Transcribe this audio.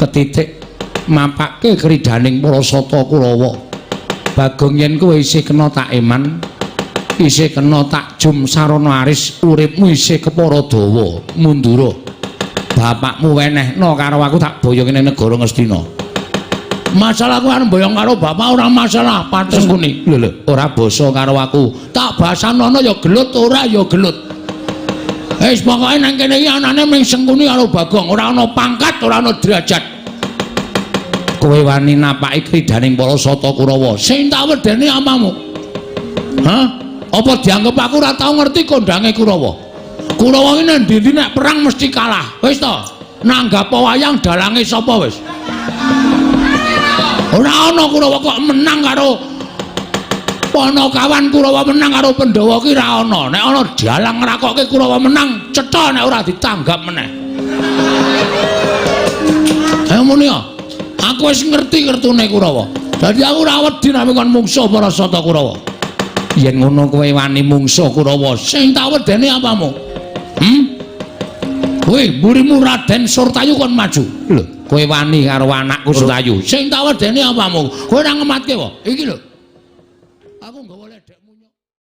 Ketitik mapake kridaning para sata Kurawa. Bagong yen kowe isih kena tak eman, isih kena tak jum sarana aris, uripmu isih kepara dawa. Mundura. Bapakmu wenehno karo aku tak boyong ning negara Ngastina. Masalah aku arep boyong karo bapak ora masalah, pates Sengkuni. Lho lho, ora basa karo aku. Tak basanono ya gelut, ora ya gelut. Wis pokoke nang kene iki anane mung Sengkuni karo Bagong, ora ana pangkat, ora ana derajat. Kowe wani napaki kridaning para sata Kurawa. Sing tak wedeni apamu? Hah? Apa dianggep aku ora tau ngerti kondange Kurawa? Kurawa iki nang ndi-ndi nek perang mesti kalah. Wis to? Nanggap wayang dalange sapa wis? Ora ana Kurawa kok menang karo Panakawan, Kurawa menang karo Pandhawa ki ora ana. Nek ana dalang ngrakokke Kurawa menang, cetha nek ora ditanggap meneh. Ayo muni ya. Aku wis ngerti kertune Kurawa. Dadi aku ora wedi nek kon mungsuh para sata Kurawa. Yen ngono kowe wani mungsuh Kurawa, sing tak wedeni apamu? Hmm? Kowe mburimu Raden Surtayu kon maju. Lho, kowe wani karo anakku Surtayu. Sing tak wedeni apamu? Kowe ora ngematke wae. Iki lho. Aku nggawa ledek.